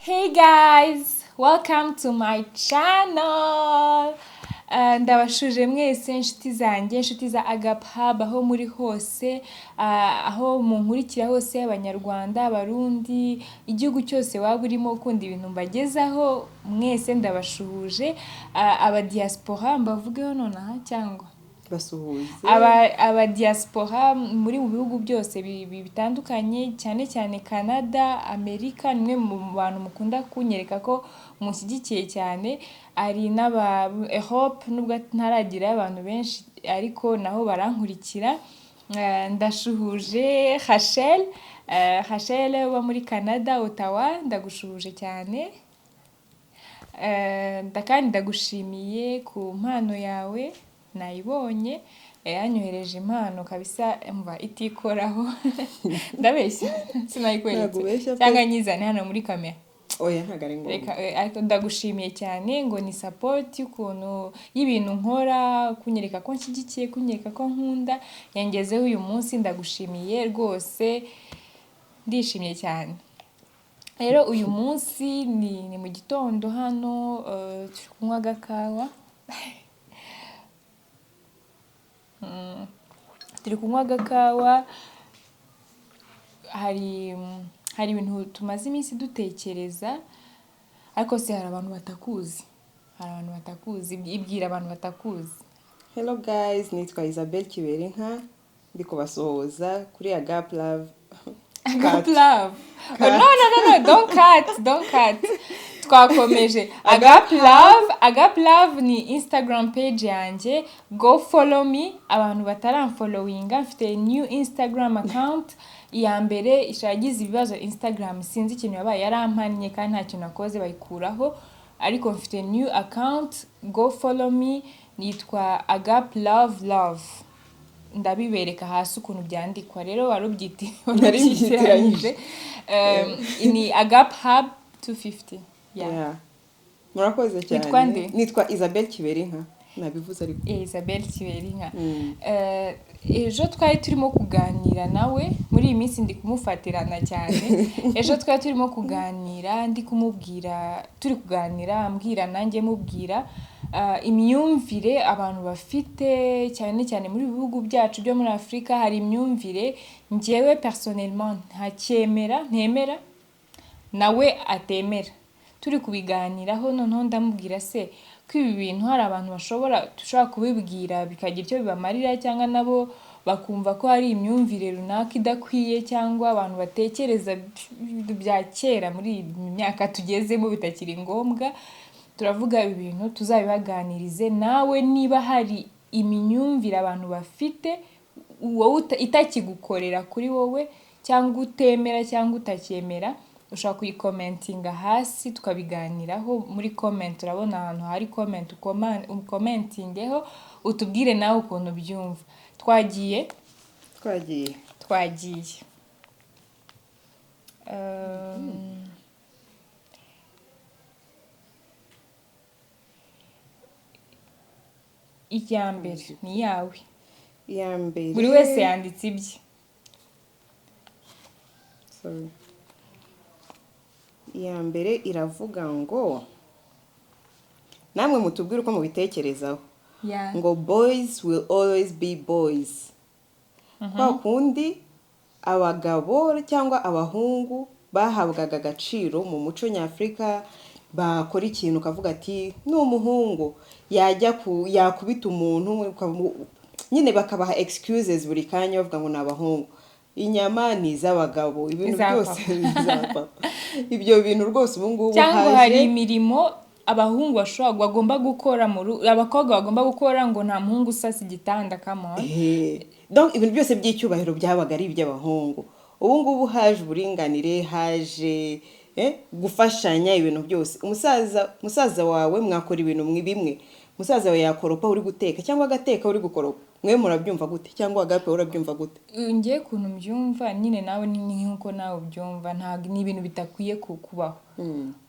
Hey guys, welcome to my channel. Ndabasuhuje mwese inshuti zanjye, inshuti za Agape Hub, aho muri hose, aho munkurikira hose, Abanyarwanda, Abarundi, igihugu cyose waba urimo ukunda ibintu mbagezaho, mwese ndabasuhuje. Aba diaspora mbavugeho nonaha cyangwa Basuhuze. Aba diaspora muri mu bihugu byose bitandukanye, cyane cyane Canada, Amerika, nimwe mu bantu mukunda kunyereka ko mushyigikiye cyane. Hari n'aba Europe, nubwo ntaragira abantu benshi ariko naho barankurikira. Ndashuhuje Rachel, Rachel uba muri Canada, Ottawa, ndagushuhuje cyane. Kandi ndagushimiye ku mpano yawe, nayibonye. Yanyohereje impano kabisa, mva itikoraho. Ndabeshya? Sinayikweretse? Ntabwo ubeshya pe. Cyangwa nyizane hano muri kamera? Oya, ntabwo ari ngombwa. Reka, ariko ndagushimiye cyane, ngo ni support y'ukuntu y'ibintu nkora, kunyereka ko nshyigikiye, kunyereka ko nkunda, yangezeho uyu munsi. Ndagushimiye rwose, ndishimye cyane. Rero uyu munsi ni mu gitondo hano, turi kunywa agakawa. Turi kunywa agakawa. Hari ibintu tumaze iminsi dutekereza, ariko se hari abantu batakuzi, hari abantu batakuzi. Ibwira abantu batakuzi. Hello guys, nitwa Isabelle Kiberinka, ndi kubasuhuza kuri Agape Love. Agape Love. Oh, no, no, no, no, don't cut, don't cut. Twakomeje. Agape Love, Agape Love ni Instagram page yanjye. Go follow me. Abantu bataramfollowinga, mfite new Instagram account. Iya mbere ishagize ibibazo, Instagram sinzi ikintu yabaye, yarampannye kandi nta kintu nakoze, bayikuraho. Ariko mfite new account, go follow me, nitwa Agape Love Love. Ndabibereka hasi ukuntu byandikwa. Rero wari Nari wabyitiranyije. Ni Agape Hub 250. Yeah. Yeah. Murakoze cyane. Witwa nde? Nitwa Isabelle Kiberinka, nabivuze ariko. Isabelle Kiberinka. Ejo twari turimo kuganira nawe, muri iyi minsi ndi kumufatirana cyane. Ejo twari turimo kuganira, ndi kumubwira, turi kuganira, ambwira nanjye mubwira, imyumvire abantu bafite, cyane cyane muri bihugu byacu byo muri Afurika. Hari imyumvire njyewe personnellement ntacyemera, ntemera, nawe atemera. Turi kubiganiraho, noneho ndamubwira se ko ibi bintu hari abantu dushobora kubibwira bikagira icyo bibamarira, cyangwa nabo bakumva ko hari imyumvire runaka idakwiye, cyangwa abantu batekereza bya kera muri iyi myaka tugezemo bitakiri ngombwa. Turavuga ibi bintu tuzabibaganirize. Nawe niba hari imyumvire abantu bafite wowe itakigukorera kuri wowe, cyangwa utemera cyangwa utacyemera, ushobora kuyikomentinga hasi tukabiganiraho muri comment. Urabona ahantu hari comment, ukomentingeho, utubwire nawe ukuntu ubyumva. Twagiye? Twagiye. Twagiye. Iya mbere ni iyawe. Iya mbere. Buri wese yanditse ibye. Sorry. Iya mbere iravuga ngo namwe mutubwire uko mubitekerezaho. Ngo boys will always be boys. Kwa kundi abagabo cyangwa abahungu bahabwaga agaciro mu muco nyafurika, bakora ikintu ukavuga ati ni umuhungu, yajya ku, yakubita umuntu, nyine bakabaha excuses buri kanya bavuga ngo ni abahungu, inyama ni iz'abagabo, ibintu Iza byose papa. ni iza papa. Ibyo bintu rwose ubu ngubu cyangwa haje hari imirimo abahungu bagomba gukora mu abakobwa bagomba gukora, ngo nta muhungu usasa igitanda, come on. Donc ibintu byose by'icyubahiro byabaga ari iby'abahungu. Ubu ngubu haje uburinganire, haje gufashanya ibintu byose. Musaza wawe mwakora ibintu bimwe, musaza wawe yakoropa uri guteka, cyangwa agateka uri gukoropa. Mwe murabyumva gute? Cyangwa Agape urabyumva gute? Ngiye ukuntu mbyumva nyine, nawe ni nkuko nawe ubyumva, ntabwo ni ibintu bidakwiye kubaho.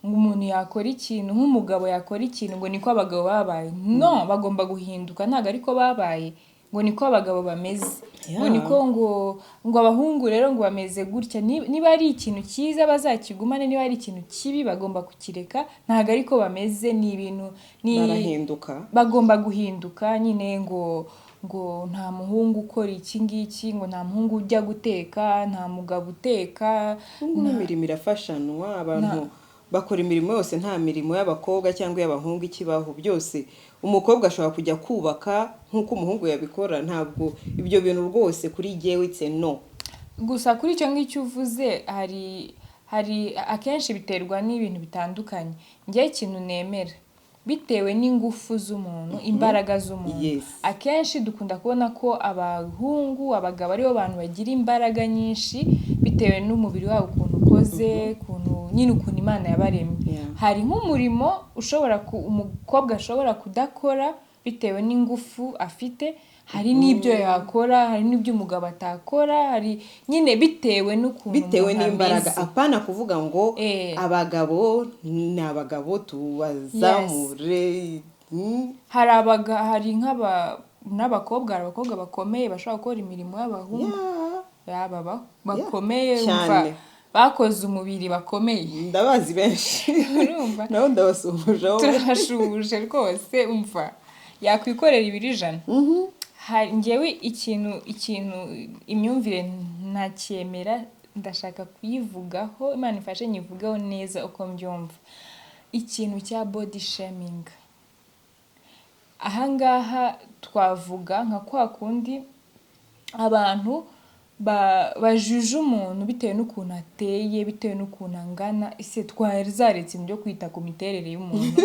Ngo umuntu yakora ikintu, nk'umugabo yakora ikintu ngo niko abagabo babaye. No, bagomba guhinduka, ntabwo ariko babaye. Ngo niko abagabo bameze, ngo niko ngo abahungu rero ngo bameze gutya. Niba ari ikintu cyiza bazakigumane, niba ari ikintu kibi bagomba kukireka. Ntabwo ariko bameze, ni ibintu ni Barahinduka. Bagomba guhinduka nyine. Ngo nta muhungu ukora iki ngiki, ngo nta muhungu ujya guteka, nta mugabo uteka. Ubu ngubu imirimo irafashanwa, abantu bakora imirimo yose, nta mirimo y'abakobwa cyangwa iy'abahungu ikibaho. Byose umukobwa ashobora kujya kubaka nk'uko umuhungu yabikora. Ntabwo ibyo bintu rwose, kuri jyewe it's a no. Gusa kuri icyo ngicyo uvuze, hari akenshi biterwa n'ibintu bitandukanye. Njyewe ikintu nemera, bitewe n'ingufu z'umuntu, imbaraga z'umuntu. Akenshi dukunda kubona ko abahungu, abagabo aribo bantu bagira imbaraga nyinshi bitewe n'umubiri wabo ukuntu ukoze, ukuntu nyine, ukuntu Imana yabaremye. Hari nk'umurimo ushobora umukobwa ashobora kudakora bitewe n'ingufu afite, hari n'ibyo yakora, hari n'ibyo umugabo atakora, hari nyine bitewe n'ukuntu Bitewe umuntu n'imbaraga, ameze. apana kuvuga ngo abagabo ni abagabo tubazamure. Hari nk'aba n'abakobwa, hari abakobwa bakomeye bashobora gukora imirimo y'abahungu. Yaba bakomeye, umva, bakoze umubiri, bakomeye. Ndabazi benshi. Urumva? Nabo ndabasuhuje aho bari. Turabashuhuje rwose. Umva, yakwikorera ibiro 100. Hari njyewe ikintu imyumvire ntacyemera, ndashaka kuyivugaho, Imana ifashe nyivugeho neza uko mbyumva. Ikintu cya body shaming, ahangaha twavuga nka kwa kundi abantu bajuje umuntu bitewe n'ukuntu ateye, bitewe n'ukuntu angana. Ese twazaretse ibintu byo kwita ku miterere y'umuntu?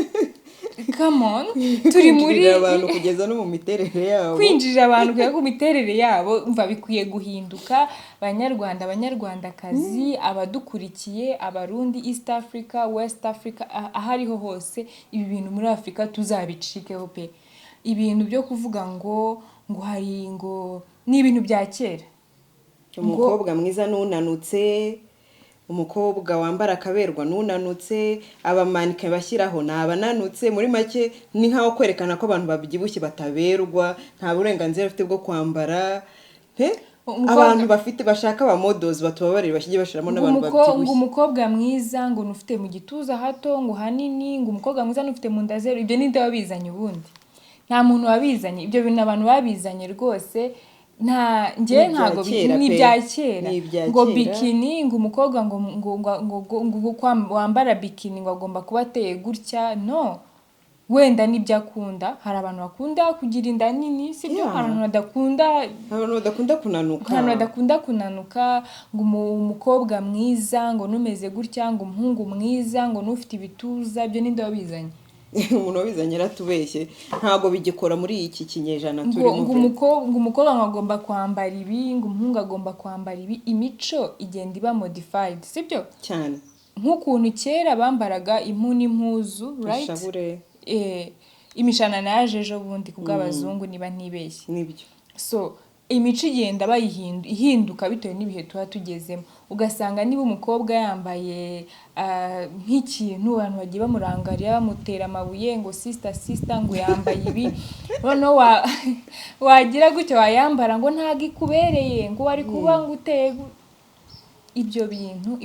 Come on, turi muri Kwinjirira abantu kugeza no mu miterere yabo. Kwinjirira abantu kugeza ku miterere yabo, umva, bikwiye guhinduka. Banyarwanda, Banyarwandakazi, abadukurikiye, Abarundi, East Africa, West Africa, aho ariho hose, ibi bintu muri Afurika tuzabicikeho pe. Ibintu byo kuvuga ngo hari ngo ni ibintu bya kera. Umukobwa mwiza n'unanutse, umukobwa wambara akaberwa n'unanutse, abamanike bashyiraho ni abananutse. Muri make ni nkaho kwerekana ko abantu babyibushye bataberwa, nta burenganzira bafite bwo kwambara. He? Abantu bafite bashaka abamodozi batubabarire, bashyige bashiramo n'abantu Ngo babyibushye. umukobwa mwiza ngo nufite mu gituza hato, ngo hanini, ngo umukobwa mwiza nufite mu nda zero. Ibyo ninde wabizanye ubundi? Nta muntu wabizanye. Ibyo bintu abantu babizanye rwose, nta njye Ni ibya ntabwo kera ni pe. ibya kera. Ni ibya Ngo kera. bikini, ngo umukobwa ngo wambara bikini ngo agomba kuba ateye gutya. No wenda n'ibyo akunda, hari abantu bakunda kugira inda nini, sibyo? Hari abantu badakunda. Abantu badakunda kunanuka. Abantu badakunda kunanuka. Ngo umukobwa mwiza ngo numeze gutya, ngo umuhungu mwiza ngo nufite ibituza. Ibyo ninde wabizanye? Umuntu wabizanye yaratubeshye, ntabwo bigikora muri iki kinyejana Ngo turimo ngo pe. Ngo umukobwa ngo agomba kwambara ibi, ngo umuhungu agomba kwambara ibi. Imico igenda iba modified, sibyo? Cyane. Nk'ukuntu kera bambaraga impu n'impuzu, right? Ishabure. Imishanana yaje ejo bundi ku bw'abazungu, niba ntibeshye. Nibyo. So imico igenda ihinduka bitewe n'ibihe tuba tugezemo. Ugasanga niba umukobwa yambaye nk'ikintu, abantu bagiye bamurangarira, bamutera amabuye ngo "Sister, sister," ngo yambaye ibi. Noneho wagira gutya wayambara ngo ntabwo ikubereye, ngo wari kuba ngo uteye ibyo bintu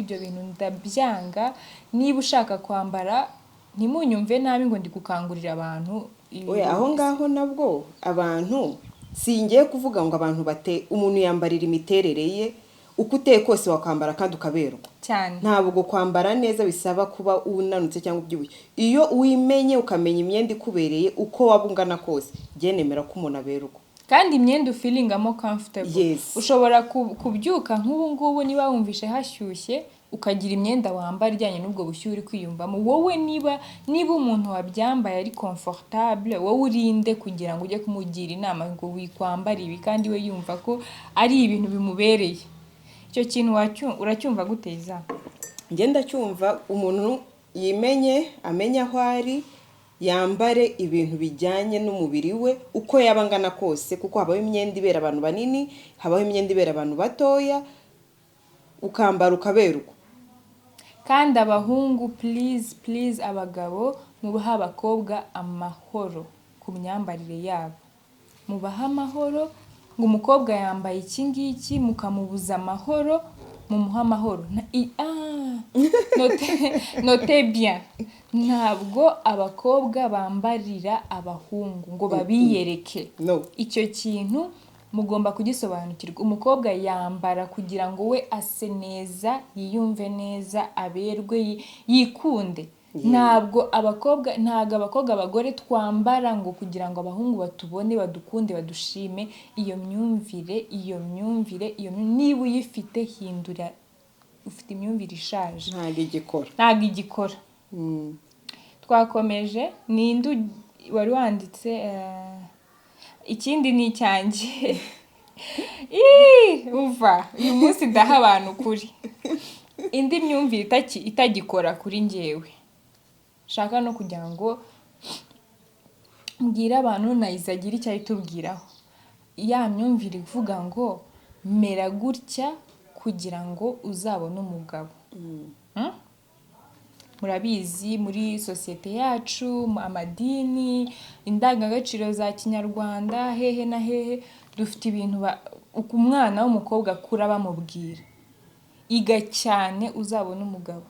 ndabyanga. Niba ushaka kwambara, ntimunyumve nabi ngo ndi gukangurira abantu Oya, aho ngaho nabwo abantu, singiye kuvuga ngo abantu bate, umuntu yambarira imiterere ye. Uko uteye kose wakwambara kandi ukaberwa. Cyane. Ntabwo kwambara neza bisaba kuba unanutse cyangwa ubyibushye. Iyo wimenye, ukamenya imyenda ikubereye, uko waba ungana kose, njye nemera ko umuntu aberwa. Kandi imyenda ufeelingamo comfortable. Ushobora kubyuka nk'ubu ngubu, niba wumvishe hashyushye, ukagira imyenda wambara ijyanye n'ubwo bushyuhe uri kwiyumvamo wowe. Niba umuntu wabyambaye ari comfortable, wowe urinde kugira ngo ujye kumugira inama ngo wikwambara ibi, kandi we yumva ko ari ibintu bimubereye? Icyo kintu uracyumva gute, Iza? Njye ndacyumva. Umuntu yimenye, amenye aho ari, yambare ibintu bijyanye n'umubiri we uko yaba angana kose, kuko habaho imyenda ibera abantu banini, habaho imyenda ibera abantu batoya, ukambara ukaberwa. Kandi abahungu, please, please, abagabo, mubahe abakobwa amahoro ku myambarire yabo. Mubahe amahoro. Ngo umukobwa yambaye iki ngiki, mukamubuza amahoro. Mumuhe amahoro. Note bien, ntabwo abakobwa bambarira abahungu ngo babiyereke. No. Icyo kintu mugomba kugisobanukirwa. Umukobwa yambara kugira ngo we ase neza, yiyumve neza, aberwe, yikunde. Ntabwo abakobwa, abagore twambara ngo kugira ngo abahungu batubone, badukunde, badushime. Iyo myumvire, niba uyifite, hindura. Ufite imyumvire ishaje. Ntabwo igikora. Ntabwo igikora. Twakomeje. Ninde wari wanditse? Ikindi ni icyanjye. Ii, umva, uyu munsi ndaha abantu ukuri. Indi myumvire itagikora kuri njyewe, shaka no kugira ngo mbwire abantu, nayiza agire icyo ayitubwiraho, ya myumvire ivuga ngo mera gutya kugira ngo uzabone umugabo. Murabizi, muri sosiyete yacu, amadini, indangagaciro za Kinyarwanda, hehe na hehe, dufite ibintu uko umwana w'umukobwa akura bamubwira: iga cyane uzabone umugabo.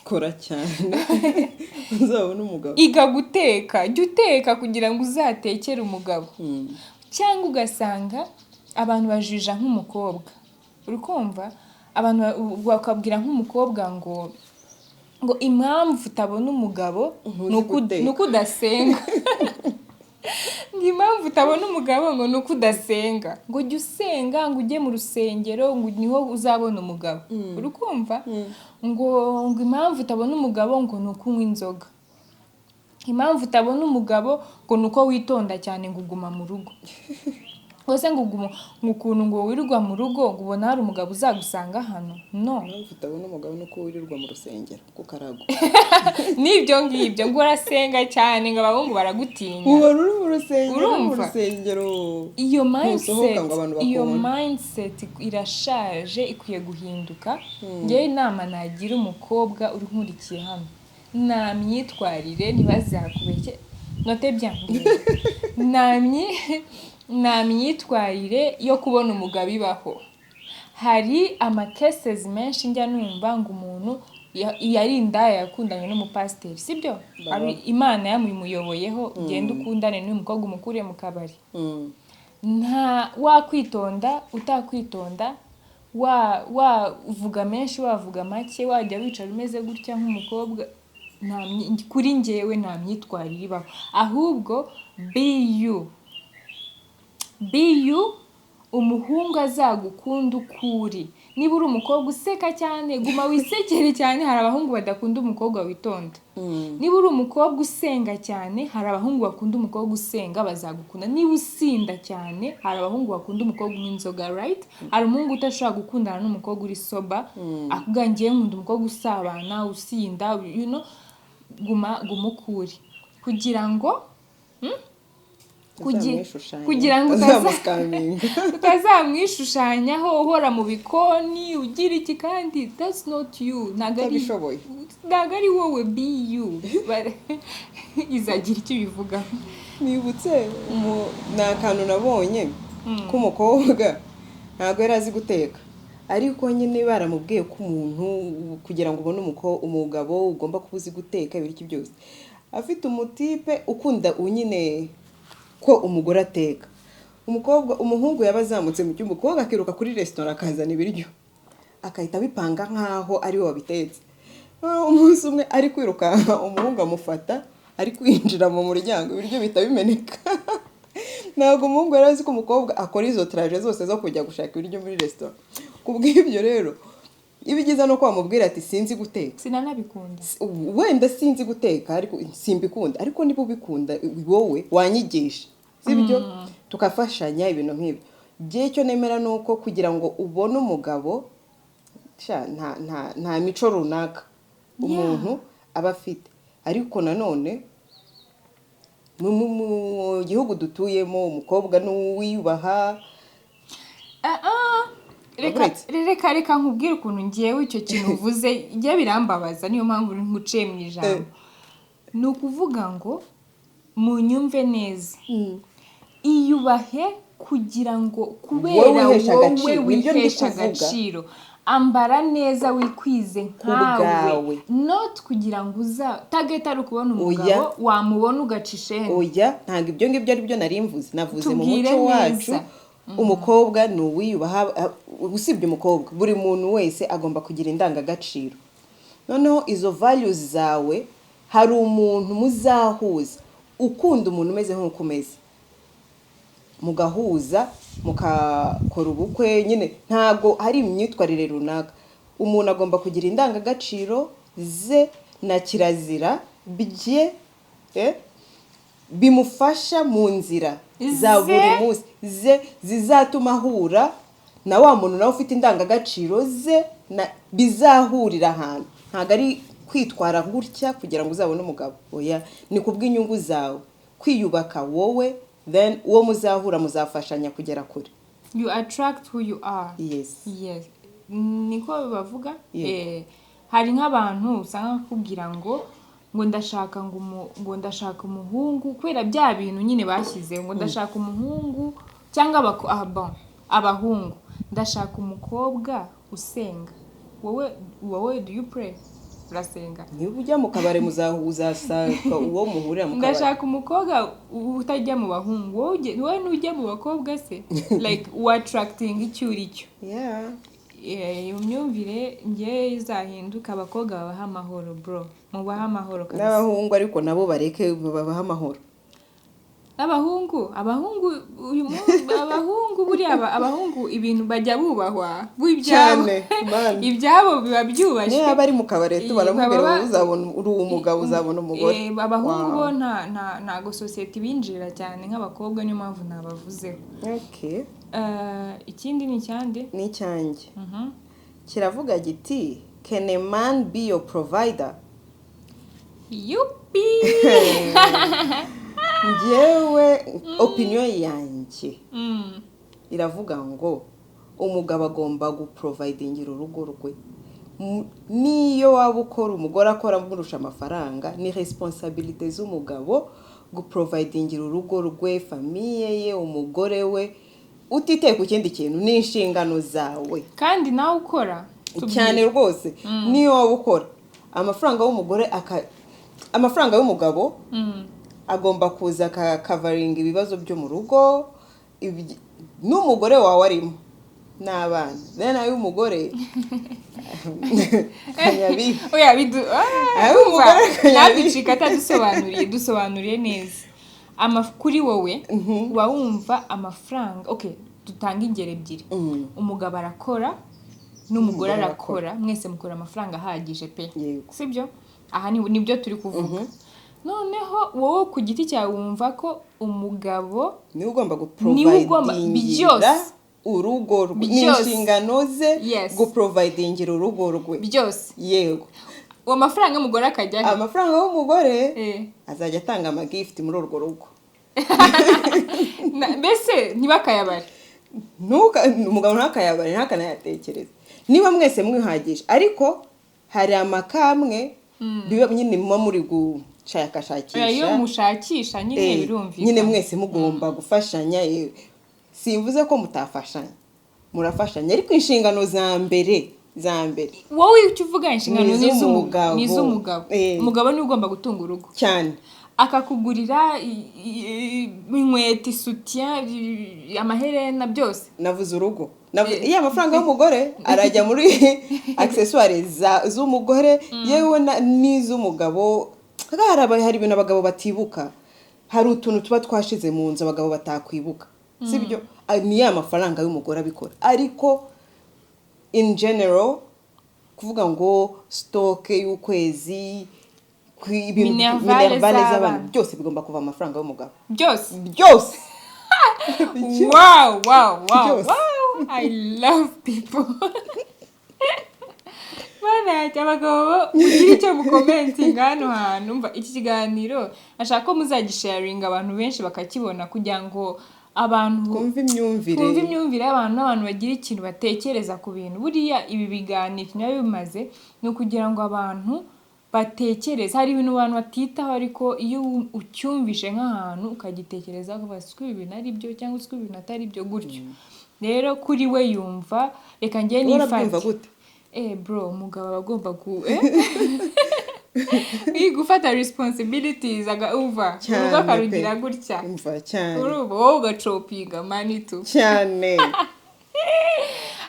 Kora cyane uzabone umugabo. Iga guteka, jya uteka kugira ngo uzatekere umugabo. Cyangwa ugasanga abantu bajija nk'umukobwa, uri kumva, abantu bakabwira nk'umukobwa ngo impamvu utabona umugabo Ntuzi guteka. ni uko udasenga, ngo impamvu utabona umugabo ngo ni uko udasenga, ngo jya usenga, ngo ujye mu rusengero, ngo niho uzabona umugabo. Uri kumva, ngo impamvu utabona umugabo ngo ni uko unywa inzoga, impamvu utabona umugabo ngo ni uko witonda cyane, ngo uguma mu rugo hose, ngo uguma, ngo ukuntu ngo wirirwa mu rugo, ngo ubona hari umugabo uzagusanga hano? No. Impamvu utabona umugabo nuko wirirwa mu rusengero ku karago. N'ibyo ngibyo, ngo urasenga cyane, ngo abahungu baragutinya. Uhora uri mu rusengero, uri mu Urumva? rusengero. Iyo mindset, Ntusohoka ngo abantu iyo bakubone. mindset irashaje, ikwiye guhinduka. Ngewe inama nagira umukobwa uri nkurikiye hano, nta myitwarire, ntibazakubeshye. Note bien, nta myitwarire yo kubona umugabo ibaho. Hari ama cases menshi njya numva ngo umuntu yari indaya, yakundanye n'umupasiteri, sibyo? Ari Imana yamuyoboyeho: ugende ukundane n'uyu mukobwa, umukure mu kabari. Nta wakwitonda, utakwitonda, wavuga menshi, wavuga make, wajya wicara umeze gutya nk'umukobwa, kuri njyewe nta myitwarire ibaho. Ahubwo be you, be you, umuhungu azagukunda uko uri. Niba uri umukobwa useka cyane, guma wisekere cyane. Hari abahungu badakunda umukobwa witonda. Niba uri umukobwa usenga cyane, hari abahungu bakunda umukobwa usenga, bazagukunda. Niba usinda cyane, hari abahungu bakunda umukobwa unywa inzoga, right? Hari umuhungu udashobora gukundana n'umukobwa uri sober, akubwira: ngiye nkunda umukobwa usabana, usinda. Guma, guma uko uri kugira ngo Utazamwishushanya. kugira ngo Utazamuscaminga. utazamwishushanyaho, uhora mu bikoni, ugira iki, kandi that's not you, ntabwo ari Utabishoboye. ntabwo ari wowe. Be you. Izagira icyo ibivugaho. Nibutse ni akantu nabonye k'umukobwa, ntabwo yari azi guteka, ariko nyine baramubwiye ko umuntu kugira ngo ubone umugabo ugomba kuba uzi guteka, ibiki byose. Afite umutipe ukunda nyine ko umugore ateka. Umukobwa, umuhungu yaba azamutse mu cyumba, umukobwa akiruka kuri resitora akazana ibiryo, akahita abipanga nk'aho ari we wabitetse. Noneho umunsi umwe ari kwirukanka, umuhungu amufata ari kwinjira mu muryango, ibiryo bihita bimeneka. Ntabwo umuhungu yari azi ko umukobwa akora izo trajet zose zo kujya gushaka ibiryo muri resitora. Ku bw'ibyo rero, ibyiza ni uko wamubwira ati: sinzi guteka. Sinanabikunda. Wenda sinzi guteka, ariko simbikunda, ariko niba ubikunda wowe wanyigisha, sibyo? Tukafashanya, ibintu nk'ibyo. Igihe icyo nemera ni uko kugira ngo ubone umugabo, sha, nta mico runaka umuntu aba afite. Ariko nanone mu gihugu dutuyemo, umukobwa n'uwiyubaha. Ah, ah. Reka Uretse. reka nkubwire ukuntu ngewe icyo kintu uvuze njye birambabaza, niyo mpamvu nkuciye mu ijambo. Ni ukuvuga ngo munyumve neza. Iyubahe kugira ngo kubera Wowe wihesha wowe agaciro, nibyo ndi wihesha kuvuga. agaciro. Ambara neza, wikwize nkawe, bwawe. Not kugira ngo uza target ari ukubona umugabo, Oya. wamubona ugaca isheni. Oya, ntabwo ibyo ngibyo ari byo nari mvuze. Navuze mu Tubwire muco wacu, neza. umukobwa ni uwiyubaha. Usibye umukobwa, buri muntu wese agomba kugira indangagaciro. Noneho izo values zawe, hari umuntu muzahuza, ukunda umuntu umeze nk'uko umeze, mugahuza, mukakora ubukwe nyine. Ntabwo hari imyitwarire runaka. Umuntu agomba kugira indangagaciro ze na kirazira bye, bimufasha mu nzira za Ze? buri munsi ze, zizatuma ahura na wa muntu nawe ufite indangagaciro ze na bizahurira ahantu. Ntabwo ari kwitwara gutya kugira ngo uzabone umugabo, oya, ni kubw'inyungu zawe, kwiyubaka wowe, then uwo muzahura muzafashanya kugera kure. You attract who you are. Yes. Yes, niko bavuga. Yego. Hari nk'abantu usanga bakubwira ngo ndashaka ngo ndashaka umuhungu kubera bya bintu nyine bashyizeho, ngo ndashaka umuhungu cyangwa ah, bon, abahungu, ndashaka umukobwa usenga. Wowe do you pray? Urasenga? Niba ujya mu kabari, muzahuza, uzasanga uwo muhurira mu kabari. Ndashaka umukobwa utajya mu bahungu. Wowe nujya mu bakobwa se, like attracting icyo uri cyo. Iyo myumvire ngewe izahinduka, abakobwa babaha amahoro, bro, mubahe amahoro kabisa. N'abahungu ariko nabo bareke babahe amahoro. N'abahungu, abahungu uyu munsi, abahungu buriya abahungu ibintu bajya bubahwa bo ibyabo. Cyane, man. Ibyabo biba byubashywe. Niba bari mu kabari tu baramubwira baba- ngo uzabona uri umugabo, uzabona umugore. Abahungu Wow. bo ntago sosiyete ibinjirira cyane nk'abakobwa, niyo mpamvu nabavuzeho. Ikindi ni icyande? Ni icyanjye. Kiravuga giti: "Can a man be your provider?" Yupi! Njyewe opinion yanjye iravuga ngo umugabo agomba guprovidingira urugo rwe. Niyo waba ukora, umugore akora amurusha amafaranga, ni responsabilité z'umugabo guprovidingira urugo rwe, famille ye, umugore we, utitaye ku kindi kintu. Ni inshingano zawe. Kandi nawe ukora, tubwire. Cyane rwose. Niyo waba ukora, amafaranga y'umugore amafaranga y'umugabo agomba kuza akacoveringa ibibazo byo mu rugo, n'umugore wawe arimo n'abana, then ay'umugore kanyabihe. Oya, bidu Ayo umva, umugore kanyabihe. Ntaducika atadusobanuriye. Dusobanuriye neza. Kuri wowe uba wumva amafaranga, okay, dutanga ingero ebyiri: umugabo arakora n'umugore N'umugore. arakora, mwese mukora amafaranga ahagije pe. Yego. Sibyo? Aha nibyo turi kuvuga. Noneho wowe ku giti cyawe wumva ko umugabo niwe ugomba Niwe ugomba guprovidingira byose. urugo rwe, ni Byose. inshingano ze guprovidingira urugo rwe. Byose. Yego. Uwo mafaranga y'umugore akajya he? Amafaranga y'umugore azajya atanga amagift muri urwo rugo. Mbese ntibakayabare? Umugabo ntakayabare, ntakanayatekereze niba mwese mwihagije. Ariko hari amakamwe biba nyine muba muri gushakashakisha. Oya, iyo mushakisha nyine, birumvikana. Nyine mwese mugomba gufashanya. Simvuze ko mutafashanya, murafashanya, ariko inshingano za mbere za mbere Wowe icyo uvuga, inshingano Ni ni iz'umugabo. ni iz'umugabo. Umugabo niwe ugomba gutunga urugo. Cyane. Akakugurira inkweto, isutiya, amaherena, byose. Navuze urugo. Iyo amafaranga y'umugore arajya muri accessoires z'umugore, yewe n'iz'umugabo. Hari ibintu abagabo batibuka, hari utuntu tuba twashize mu nzu abagabo batakwibuka, sibyo? Ni ya mafaranga y'umugore abikora. Ariko in general, kuvuga ngo stock y'ukwezi, ibintu Minerval minerval z'abana, z'abana. byose bigomba kuva mu mafaranga y'umugabo. Byose. Byose. Wow. Byose. Wow, I love people. Bana yanjye, abagabo mugire icyo mucommentinga hano hantu. Mva iki kiganiro ashaka ko muzagisharinga abantu benshi bakakibona, kugira ngo abantu twumve imyumvire. Twumve imyumvire y'abantu, n'abantu bagira ikintu batekereza ku bintu. Buriya ibi biganiro ikintu biba bimaze ni ukugira ngo abantu Batekereza, hari ibintu abantu batitaho, ariko iyo ucyumvishe nk'ahantu ukagitekereza, ukavuga: "Siko ibi bintu ari byo cyangwa siko ibi bintu atari byo?" Gutyo rero kuri we yumva reka njye Wowe urabyumva nifate. gute? Bro, umugabo aba agomba ku gufata responsibilities, aga uva Cyane urugo akarugira pe. gutya. Umva, cyane. Urumva wowe ugachopinga money tu. Cyane.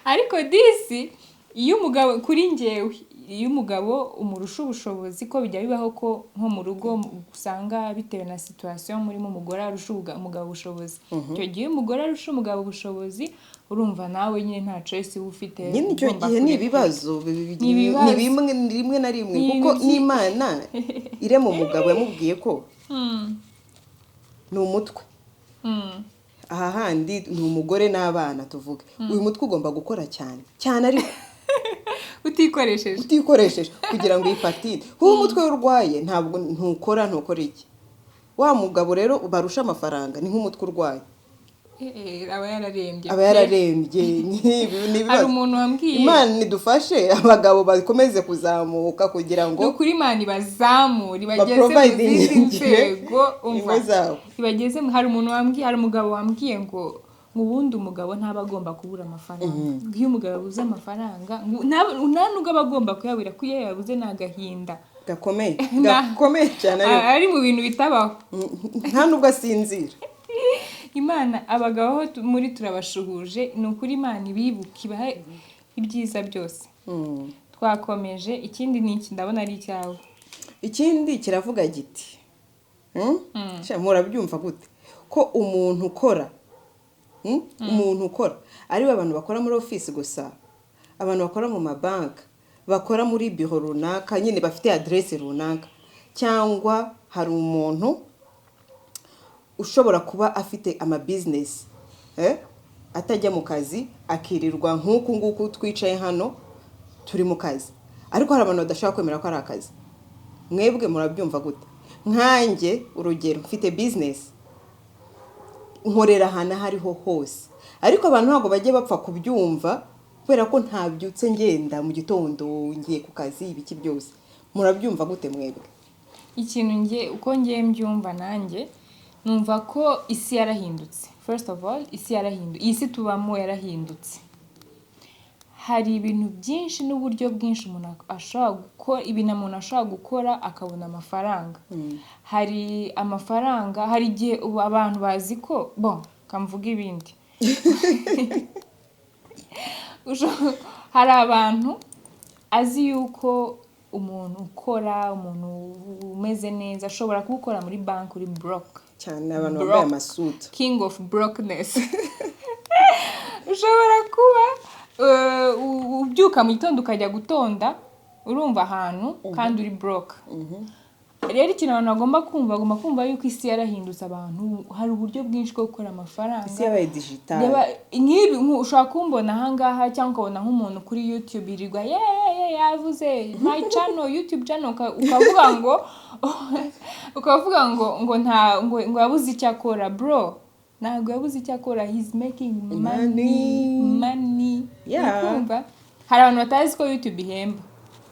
Ariko disi iyo umugabo, kuri njyewe, iyo umugabo umurusha ubushobozi, ko bijya bibaho ko nko mu rugo usanga bitewe na situation murimo, umugore arusha umugabo ubushobozi. Icyo gihe iyo umugore arusha umugabo ubushobozi, urumva nawe nyine nta choice uba ufite. Nyine icyo Ugomba gihe ni kurekura. ibibazo Ni ibibazo. Ni bimwe, ni rimwe na rimwe Ni kuko ibintu n'Imana irema umugabo yamubwiye ko ni umutwe. Aha handi ni umugore n'abana tuvuge. Uyu mutwe ugomba gukora cyane cyane, ariko utikoresheje. Utikoresheje kugira ngo uyifatire, kuko umutwe we urwaye, ntabwo ntukora, ntukora iki. Wa mugabo rero barusha amafaranga ni nk'umutwe urwaye. Aba yararembye. Aba yararembye. Ni Hari ibibazo. umuntu wambwiye. Imana idufashe, abagabo bakomeze kuzamuka kugira ngo Ni ukuri, Imana ibazamure, ibageze mu zindi baprovidingire nzego, umva. ingo zabo. Ibageze hari umuntu wambwiye, hari umugabo wambwiye ngo ubundi umugabo ntaba agomba kubura amafaranga, ngo iyo umugabo abuze amafaranga, ngo nta nubwo aba agomba kuyabura, ko iyo yabuze ni agahinda gakomeye, gakomeye cyane ariko. Ari mu bintu bitabaho. Nta nubwo asinzira. Imana, abagabo aho muri turabashuhuje, ni ukuri, Imana ibibuke, ibahe ibyiza byose. Twakomeje. Ikindi ni iki? Ndabona ari icyawe. Ikindi kiravuga giti: Sha, murabyumva gute ko umuntu ukora, Umuntu ukora, aribo abantu bakora muri ofisi gusa, abantu bakora mu mabanki, bakora muri biro runaka nyine, bafite aderese runaka, cyangwa hari umuntu ushobora kuba afite amabizinesi, atajya mu kazi, akirirwa nk'uku nguku twicaye hano turi mu kazi, ariko hari abantu badashobora kwemera ko ari akazi. Mwebwe murabyumva gute? Nkanjye urugero, mfite bizinesi, nkorera ahantu aho ariho hose, ariko abantu ntabwo bajya bapfa kubyumva kubera ko ntabyutse ngenda mu gitondo ngiye ku kazi, ibiki byose. Murabyumva gute mwebwe? Ikintu nge, uko ngiye mbyumva nanjye, numva ko isi yarahindutse. First of all, isi yarahindutse, iyi si tubamo yarahindutse. Hari ibintu byinshi n'uburyo bwinshi umuntu ashobora gukora, ibintu umuntu ashobora gukora akabona amafaranga. Hari amafaranga, hari igihe ubu abantu bazi ko, bon, kamvuga ibindi. Hari abantu azi yuko umuntu ukora, umuntu umeze neza, ashobora kuwukora muri banki uri broke. Cyane, abantu Broke. bambaye amasuti. King of brokenness. Ushobora kuba ubyuka mu gitondo ukajya gutonda, urumva, ahantu kandi uri broke. Rero ikintu abantu bagomba kumva, bagomba kumva yuko isi yarahindutse. Abantu, hari uburyo bwinshi bwo gukora amafaranga. Isi yabaye digital. Nk'ibi ushobora kumbona ahangaha cyangwa ukabona nk'umuntu kuri YouTube yirirwa ye yavuze "my channel, YouTube channel", ukavuga ngo nta ngo yabuze icyo akora. Bro, ntabwo yabuze icyo akora, he's making money. Money. Money. Urikumva? Hari abantu batazi ko YouTube ihemba.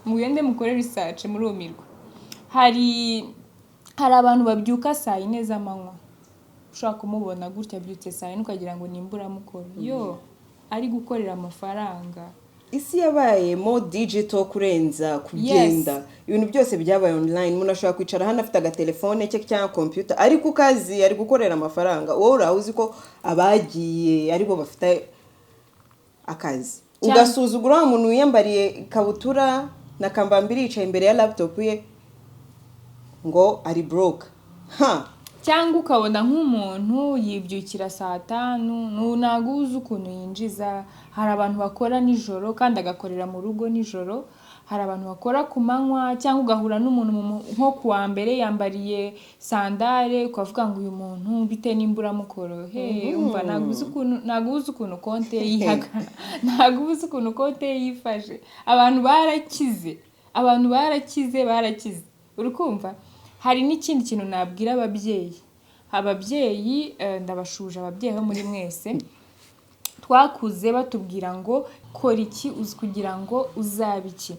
Mugende mukore research, murumirwa. Hari abantu babyuka saa 4 z'amanywa, ushobora kumubona gutya abyutse saa 4, ukagira ngo ni imburamukoro yo ari gukorera amafaranga. Isi yabaye mo digital kurenza kugenda. Ibintu byose byabaye online. Umuntu ashobora kwicara hano afite agatelefone ke cyangwa computer, ari ku kazi, ari gukorera amafaranga. Wowe uraho uzi ko abagiye aribo bafite akazi, ugasuzugura wa muntu wiyambariye ikabutura na kambambiri yicaye imbere ya laptop ye ngo ari broke, ha. Cyangwa ukabona nk'umuntu yibyukira saa 5, ntabwo uzi ukuntu yinjiza. Hari abantu bakora nijoro kandi agakorera mu rugo nijoro, hari abantu bakora ku manywa, cyangwa ugahura n'umuntu nko ku wa mbere yambariye sandale, ukavuga ngo uyu muntu bite n'imburamukoro. He, umva, ntabwo uzi ukuntu konte ye yihaga, ntabwo uzi ukuntu konte ye yifashe. Abantu barakize, abantu barakize, barakize, uri kumva? Hari n'ikindi kintu nabwira ababyeyi. Ababyeyi, ndabashuje, ababyeyi bo muri mwese, twakuze batubwira ngo kora iki uzi kugira ngo uzabe iki.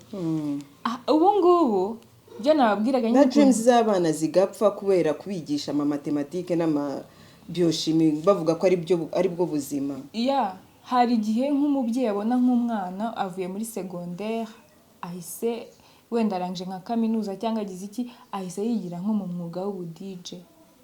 Ubu ngubu Ibyo nababwiraga Na nyine dreams z'abana zigapfa kubera kubigisha ama mathématiques n'ama biochimie, bavuga ko ari bwo buzima. Ya, hari igihe nk'umubyeyi abona nk'umwana avuye muri secondaire, ahise wenda arangije nka kaminuza cyangwa agize iki, ahise yigira nko mu mwuga w'ubu DJ,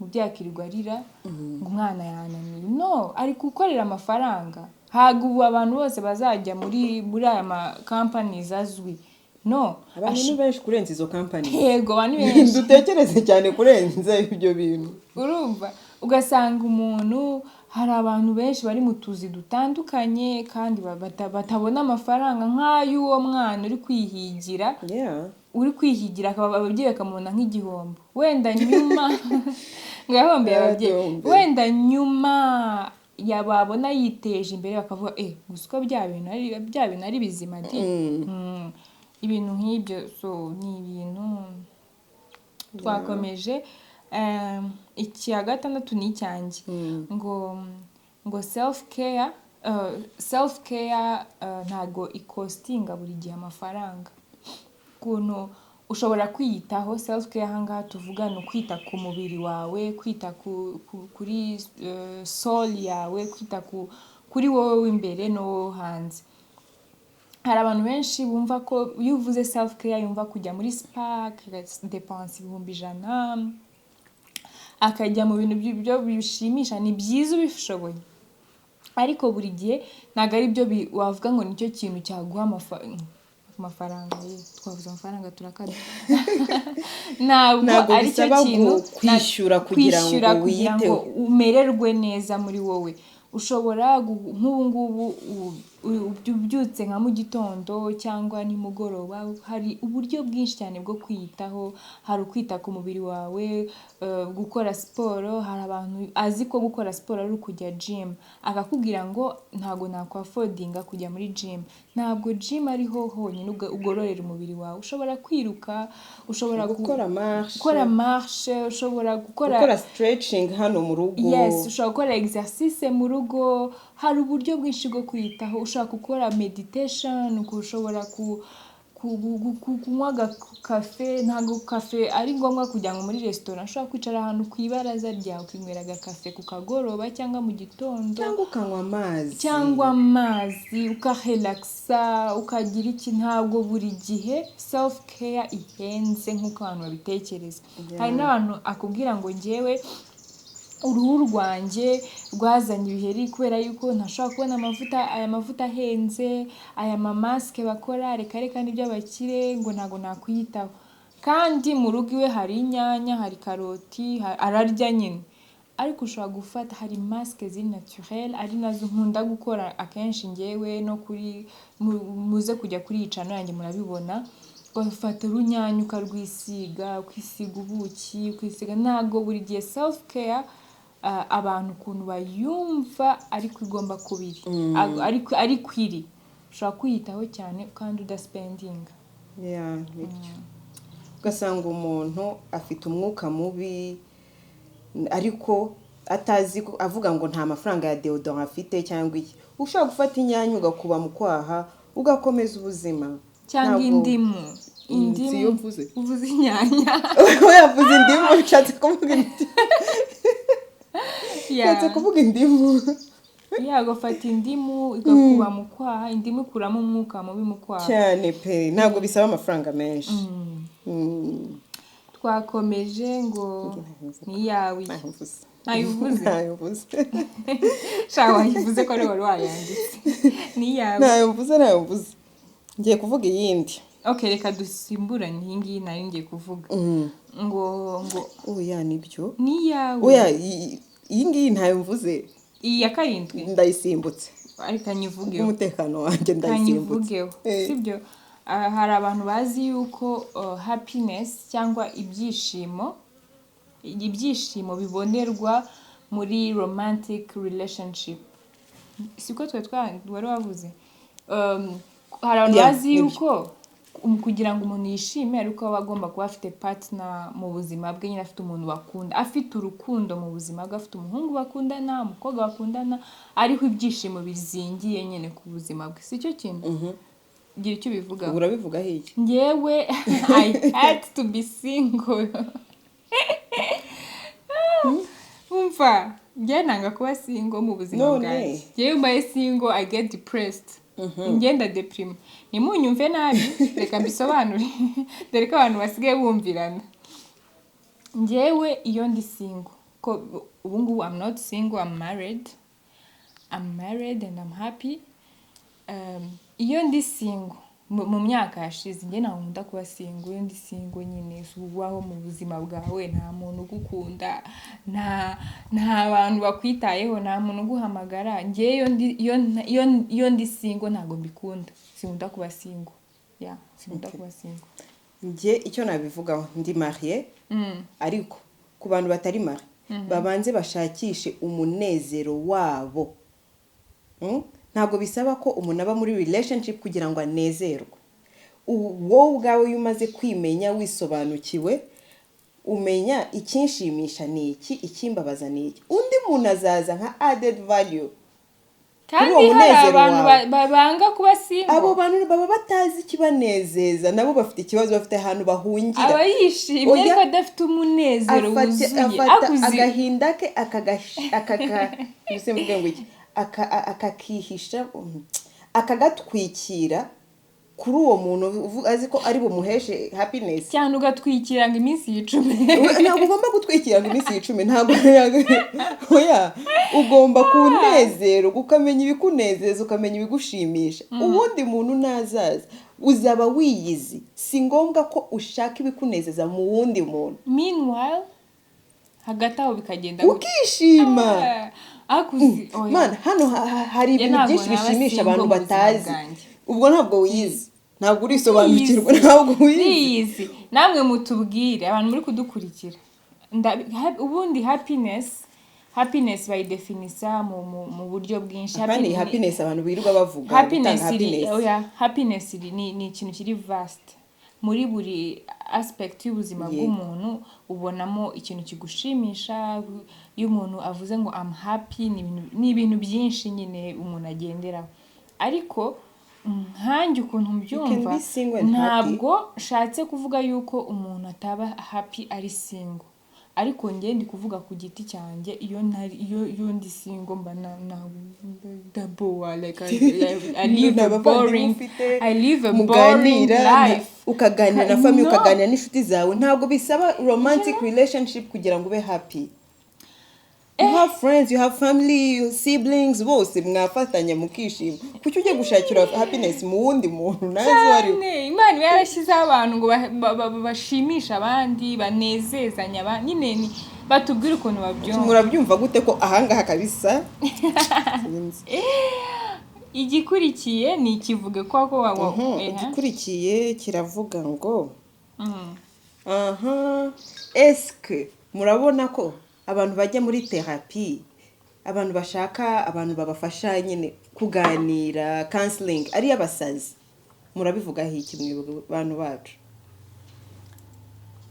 umubyeyi akirirwa arira ngo umwana yananiwe. No ari gukorera amafaranga. Ntabwo ubu abantu bose bazajya muri aya ma companies azwi, no. Abantu ni benshi kurenza izo company. Yego, abantu ni benshi. Dutekereze cyane kurenza ibyo bintu. Urumva, ugasanga umuntu, hari abantu benshi bari mu tuzi dutandukanye kandi batabona amafaranga nk'ay'uwo mwana uri kwihigira, uri kwihigira, akaba ababyeyi bakamubona nk'igihombo, wenda nyuma ngo yahombeye ababyeyi. Yarahombeye. Wenda nyuma yababona yiteje imbere bakavuga: "Eh, gusa uko bya bintu ari bizima di." Ibintu nk'ibyo. So ni ibintu twakomeje. Icya gatandatu ni icyanjye, ngo self care ntago icostinga buri gihe amafaranga. Ukuntu ushobora kwiyitaho, self care ahangaha tuvuga ni ukwita ku mubiri wawe, kwita kuri soul yawe, kwita kuri wowe w'imbere no wowe hanze. Hari abantu benshi bumva ko iyo uvuze self care yumva kujya muri spa akadepansa 100,000, akajya mu bintu byo bishimisha. Ni byiza ubishoboye, ariko buri gihe ntabwo ari byo wavuga ngo nicyo kintu cyaguha amafaranga. Ye, twavuze amafaranga turakabya. Ntabwo Ntabwo ari cyo bisaba kintu kwishyura kugira ngo kwishyura kugira ngo wiyiteho. umererwe neza muri wowe. Ushobora nk'ubu ngubu ubyutse nka mu gitondo cyangwa nimugoroba, hari uburyo bwinshi cyane bwo kwiyitaho. Hari ukwita ku mubiri wawe, gukora siporo. Hari abantu azi ko gukora siporo ari ukujya gym, akakubwira ngo ntabwo nakwaffordinga kujya muri gym. Ntabwo gym ariho honyine ugororera umubiri wawe. Ushobora kwiruka, ushobora Gukora marche. Gukora marche, ushobora gukora Gukora stretching hano mu rugo. Yes, ushobora gukora exercice mu rugo. Hari uburyo bwinshi bwo kwiyitaho. Ushobora gukora meditation, ushobora kunywa agakafe. Ntabwo kafe ari ngombwa kujya ngo muri resitora. Ushobora kwicara ahantu ku ibaraza ryawe, ukinywera agakafe ku kagoroba cyangwa mu gitondo. Cyangwa ukanywa amazi. Cyangwa amazi, ukarelaxa, ukagira iki. Ntabwo buri gihe self care ihenze nk'uko abantu babitekereza. Hari n'abantu akubwira ngo ngewe uruhu rwanjye rwazanye ibiheri kubera yuko ntashobora kubona amavuta, aya mavuta ahenze, aya ma masques bakora, reka reka, n'iby'abakire, ngo ntabwo nakwiyitaho. Kandi mu rugo iwe hari inyanya, hari karoti, ararya nyine. Ariko ushobora gufata, hari masque ziri naturel, ari nazo nkunda gukora akenshi ngewe, no kuri muze kujya kuri iyi channel yanjye murabibona. Ugafata urunyanya ukarwisiga, ukisiga ubuki, ukisiga. Ntabwo buri gihe self care abantu ukuntu bayumva ariko igomba kuba iri, ariko iri. Ushobora kwiyitaho cyane kandi udaspendinga. Yeah, nibyo. Ugasanga umuntu afite umwuka mubi ariko atazi ko, avuga ngo nta mafaranga ya deodorant afite cyangwa iki. Ushobora gufata inyanya ugakuba mu kwaha, ugakomeza ubuzima. Cyangwa indimu. Indimu. Si yo mvuze. Uvuze inyanya. Yavuze indimu, ushatse kuvuga indimu. Ushatse kuvuga indimu. Ya, ugafata indimu igakuba mu kwaha. Indimu ikuramo umwuka mubi mu kwaha. Cyane pe, ntabwo bisaba amafaranga menshi. Twakomeje, ngo ni iyawe. Ntayo mvuze. Ntayo uvuze? Ntayo mvuze. Sha, wayivuze ko ari wari wayanditse, ni iyawe. Ntayo mvuze, ntayo mvuze. Ngiye kuvuga iyindi. Ok, reka dusimburane. Iyi ngiyi nari ngiye kuvuga ngo Oya, nibyo. Ni iyawe. Oya, iyi ngiyi ntayo mvuze. Iyi ya karindwi. Ndayisimbutse. Ariko nyivugeho. Umutekano wanjye, ndayisimbutse. Kanyivugeho. Sibyo? Ah, hari abantu bazi yuko happiness cyangwa ibyishimo bibonerwa muri romantic relationship. Siko twe wari wavuze? Hari abantu Yeah, bazi nibyo. yuko kugira ngo umuntu yishime ariko aba agomba kuba afite partner mu buzima bwe nyine, afite umuntu bakunda, afite urukundo mu buzima bwe, afite umuhungu bakundana, umukobwa bakundana, ariho ibyishimo bizingiye nyine ku buzima bwe. Si cyo kintu. Gira icyo ubivugaho. Ubu urabivugaho iki? Njyewe I had to be single. Umva, njye nanga kuba single mu buzima None. bwanjye. Njyewe mbaye single, I get depressed, ngenda deprima. Ntimunyumve nabi, reka mbisobanure, dore ko abantu basigaye bumvirana. Njyewe iyo ndi single, ko ubu ngubu I'm not single, I'm married, I'm married and I'm happy. Iyo ndi single mu myaka yashize, njye ntabwo nkunda kuba single. Iyo ndi single nyine, si ubaho mu buzima bwawe, nta muntu ugukunda, nta bantu bakwitayeho, nta muntu uguhamagara. Njye iyo ndi single ntabwo mbikunda, sinkunda kuba single, yeah, sinkunda kuba single. Njye icyo nabivugaho, ndi mariée, ariko ku bantu batari marié, babanze bashakishe umunezero wabo. Ntabwo bisaba ko umuntu aba muri relationship kugira ngo anezerwe. Wowe ubwawe iyo umaze kwimenya, wisobanukiwe, umenya ikinshimisha ni iki, ikimbabaza ni iki, undi muntu azaza nka added value Kandi uwo hari munezero abantu wawe. banga kuba single. Abo bantu baba batazi ikibanezeza, nabo bafite ikibazo, bafite ahantu bahungira. Aba yishimye Oya. ariko adafite umunezero wuzuye. Afata Akuzi agahinda ke akaka, mbese mvuge ngo iki, akakihisha, akagatwikira kuri uwo muntu azi ko ari bumuheshe happiness. Cyane, ugatwikira ngo iminsi yicumi. Ntabwo ugomba gutwikira ngo iminsi icumi, ntabwo, oya. Ugomba kunezerwa, ukamenya ibikunezeza, ukamenya ibigushimisha. Uwundi muntu nazaza uzaba wiyizi. Si ngombwa ko ushaka ibikunezeza mu wundi muntu. Meanwhile, hagati aho bikagenda gutya. Ukishima. Ah, akuzi, oya. Mana, hano hari Njye ibintu ntabwo byinshi naba bishimisha single abantu mu buzima batazi. bwanjye. Ubwo ntabwo wiyizi, ntabwo urisobanukirwa. Niyizi. Ntabwo wiyizi. Niyizi. Namwe mutubwire, abantu muri kudukurikira. Ubundi happiness bayidefinisa mu buryo bwinshi. Kandi happiness abantu birirwa bavuga, Happiness gutanga iri happiness. Oya, happiness iri ni ikintu kiri vast. Muri buri aspect y'ubuzima bw'umuntu ubonamo ikintu kigushimisha. Iyo umuntu avuze ngo "I'm happy", ni ibintu byinshi nyine umuntu agenderaho. Ariko nkanjye ukuntu mbyumva, Be single and happy. ntabwo nshatse kuvuga yuko umuntu ataba happy ari single, ariko njye ndi kuvuga ku giti cyanjye. Iyo ntari, iyo ndi single, mba na ndabowa, like I live Nta a bavandimwe boring ufite, I live a boring muganira, life. ukaganira na family, No. ukaganira n'inshuti zawe. Ntabwo bisaba romantic relationship kugira ngo ube happy. You have friends, you have family, you siblings, bose mwafatanya mukishima. Kuki ujya gushakira happiness mu wundi muntu nazi uwo ari we? Cyane. Imana iba yarashyizeho abantu ngo bashimishe abandi, banezezanye nyine batubwire ukuntu babyumva. Murabyumva gute ko ahangaha kabisa? Sinzi. Igikurikiye ni ikivuge ko wa Igikurikiye kiravuga ngo aha, eske murabona ko abantu bajya muri therapy, abantu bashaka abantu babafasha nyine kuganira, counseling, ari abasazi? Murabivugaho iki mwe bantu bacu?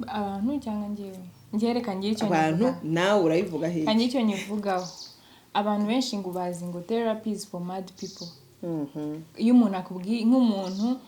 Abantu cyangwa njyewe? Njyewe reka ngire icyo Abantu. nyivugaho. Nawe urabivugaho iki? Reka icyo nyivugaho. Abantu benshi ngo bazi ngo therapy is for mad people. Iyo umuntu akubwiye, nk'umuntu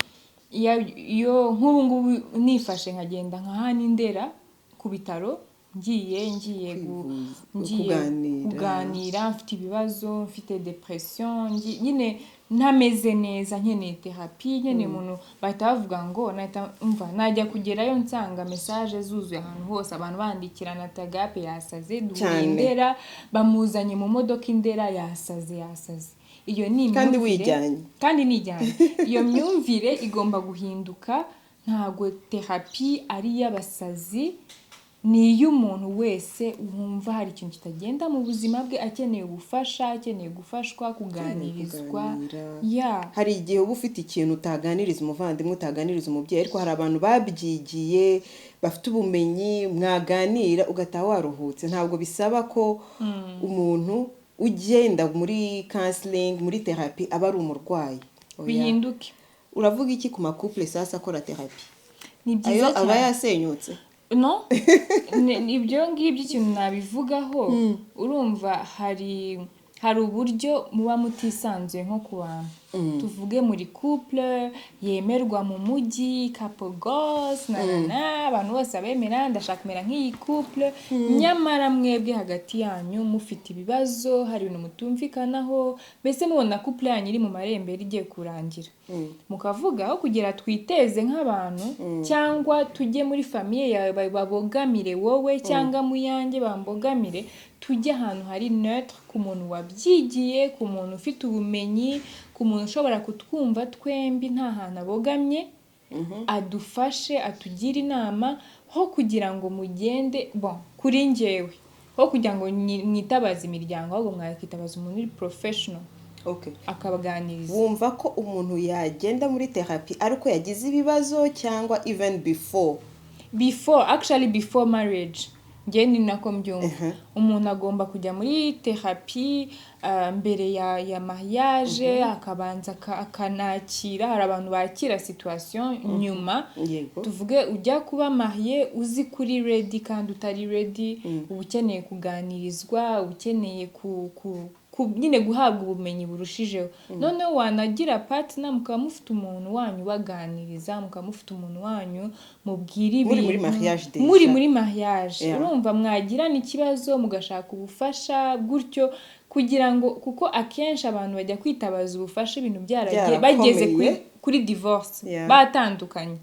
iyo nk'ubu ngubu nifashe nkagenda nka hano i Ndera ku bitaro, ngiye Kwivuza, ngiye kuganira. kuganira, mfite ibibazo, mfite depression, nyine ntameze neza, nkeneye therapy, nkeneye umuntu, bahita bavuga ngo nahita mva najya kugerayo nsanga message zuzuye ahantu hose, abantu bandikirana tagape yasaze, duhuye Cyane. Ndera, bamuzanye mu modoka i Ndera, yasaze, yasaze. Iyo ni Kandi imyumvire. wijyanye. Kandi nijyanye. Iyo myumvire igomba guhinduka. Ntabwo therapy ari iy'abasazi, ni iy'umuntu wese wumva hari ikintu kitagenda mu buzima bwe, akeneye ubufasha, akeneye gufashwa, kuganirizwa. Kuganira. Ya. Hari igihe uba ufite ikintu utaganiriza umuvandimwe, utaganiriza umubyeyi, ariko hari abantu babyigiye, bafite ubumenyi, mwaganira ugataha waruhutse. Ntabwo bisaba ko umuntu ugenda muri counseling, muri therapy, aba ari umurwayi. Oya. Bihinduke. Uravuga iki ku ma couple sasa akora therapy? Ni byiza Ayo aba cyane. yasenyutse. No, ibyo ngibyo ikintu nabivugaho, urumva hari uburyo muba mutisanzuye nko ku bantu. Tuvuge muri couple yemerwa mu mujyi, couple goals, na na na, abantu bose abemera, ndashaka kumera nk'iyi couple, nyamara mwebwe hagati yanyu mufite ibibazo, hari ibintu mutumvikanaho, mbese mubona couple yanyu iri mu marembera, igiye kurangira, mukavuga aho kugira twiteze nk'abantu cyangwa tujye muri famille yawe babogamire wowe, cyangwa mu yanjye bambogamire, tujye ahantu hari neutre, ku muntu wabyigiye, ku muntu ufite ubumenyi, ku muntu ushobora kutwumva twembi nta hantu abogamye, adufashe, atugire inama, ho kugira ngo mugende. Bon, kuri njyewe, ho kugira ngo mwitabaze imiryango, ahubwo mwakitabaza umuntu uri professional akabaganiriza. Wumva ko umuntu yagenda muri therapy ariko yagize ibibazo cyangwa even before? Before, actually before marriage. Njye ni nako mbyumva. Umuntu agomba kujya muri therapy mbere ya mariage, akabanza akanakira. Hari abantu bakira situation nyuma. Tuvuge ujya kuba marié uzi kuri ready kandi utari ready, uba ukeneye kuganirizwa, uba ukeneye ku nyine guhabwa ubumenyi burushijeho. Noneho wanagira partner, mukaba mufite umuntu wanyu ubaganiriza, mukaba mufite umuntu wanyu mubwira Muri muri ibintu. mariage déjà. Muri muri mariage. Urumva mwagirana ikibazo mugashaka ubufasha gutyo, kugira ngo, kuko akenshi abantu bajya kwitabaza ubufasha ibintu byaragiye, bageze kuri Byarakomeye. kuri divorce, batandukanye.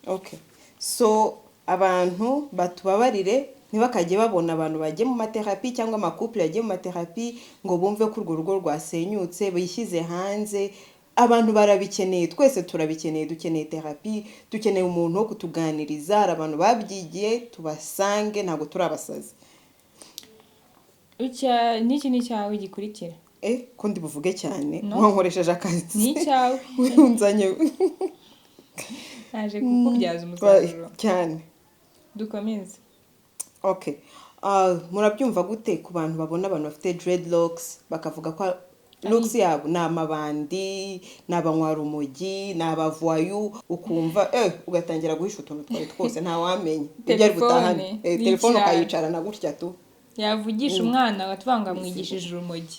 Okay, so abantu batubabarire, ntibakajye babona abantu bagiye mu matherapy cyangwa amacouple yagiye mu matherapy ngo bumve ko urwo rugo rwasenyutse bishyize hanze. Abantu barabikeneye, twese turabikeneye. Dukeneye therapy, dukeneye umuntu wo kutuganiriza. Hari abantu babyigiye, tubasange, ntabwo turi abasazi. N'iki ni icyawe gikurikira. Eh, ko ndi buvuge cyane? No. Wankoresheje akazi. Ni icyawe. Unzanye. Naje kukubyaza umusaruro. Cyane. Dukomeze. Okay. Murabyumva gute ku bantu babona abantu bafite dreadlocks bakavuga ko looks yabo ni amabandi, ni abanywarumogi, ni abavoyou, ukumva ugatangira guhisha utuntu twawe twose, ntawamenya ibyo ari butahane? Telefone, Telefone n'icyayi. ukayicarana gutya tu. Yavugisha umwana batuvuga ngo amwigishije urumogi.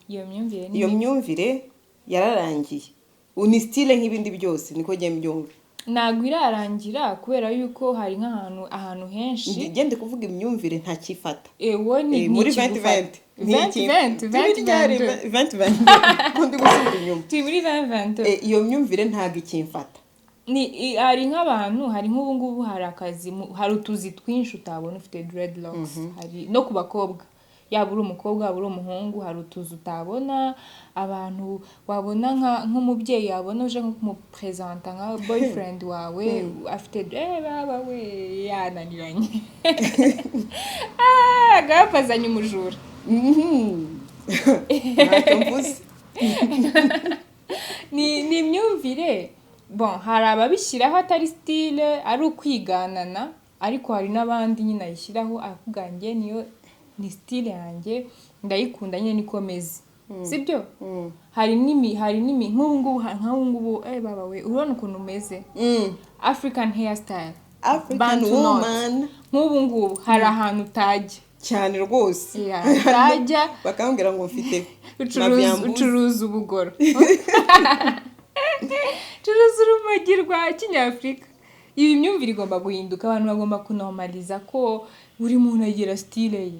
Iyo myumvire ni Iyo myumvire yararangiye. Ni style nk'ibindi byose, niko njye mbyumva. Ntabwo irarangira, kubera yuko hari nk'ahantu, ahantu henshi. Ngende kuvuga imyumvire ntakifata. Ewo ni Muri ikigufata. 2020. 2020, 2022. 2022, ko ndi gusubira inyuma. Turi muri 2022. Iyo myumvire ntabwo ikimfata. Ni hari nk'abantu, hari nk'ubu ngubu hari akazi hari utuzi twinshi utabona ufite dreadlocks. Hari no ku bakobwa, yaba uri umukobwa, yaba uri umuhungu, hari utuzi utabona. Abantu wabona nk'umubyeyi yabona uje nko kumupresenta nka boyfriend wawe afite, baba we, yananiranye. Ah, agapazanye umujura. Ntacyo mvuze. Ni imyumvire. Bon, hari ababishyiraho atari style, ari ukwiganana, ariko hari n'abandi nyine ayishyiraho akavuga njye niyo ni style yanjye, ndayikunda nyine, niko meze, sibyo? Hari n'imi nk'ubu ngubu, nk'ubu ngubu, baba we, urabona ukuntu umeze, African hairstyle. African Bantu knot. woman. Nk'ubu ngubu hari ahantu utajya. Cyane rwose. Yeah, utajya. Bakambwira ngo mfite Ucuruza mabyambuzi. Ucuruza ubugoro, ucuruza urumogi rwa kinyafurika. Iyi myumvire igomba guhinduka. Abantu bagomba kunormaliza ko buri muntu agira style ye,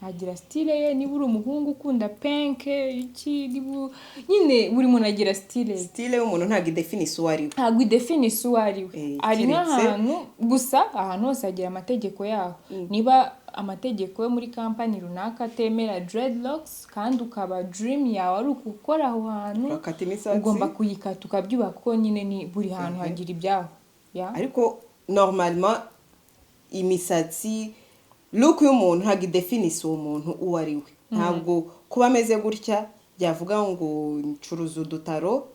agira style ye. Niba uri umuhungu ukunda punk, iki, niba nyine buri muntu agira style ye. Style y'umuntu ntabwo idefinisa uwo ari we. Ntabwo idefinisa uwo ari we. Hari nk'ahantu gusa, ahantu hose hagira amategeko yaho. Niba amategeko yo muri kampani runaka atemera dreadlocks kandi ukaba dream yawe ari ukukora aho hantu, Urakata imisatsi. ugomba kuyikata ukabyubaha, kuko nyine ni buri hantu hagira ibyaho, ya. Ariko normalement imisatsi, look y'umuntu ntabwo idefinisa uwo muntu uwo ari we. Ntabwo kuba ameze gutya byavuga ngo ncuruza udutaro.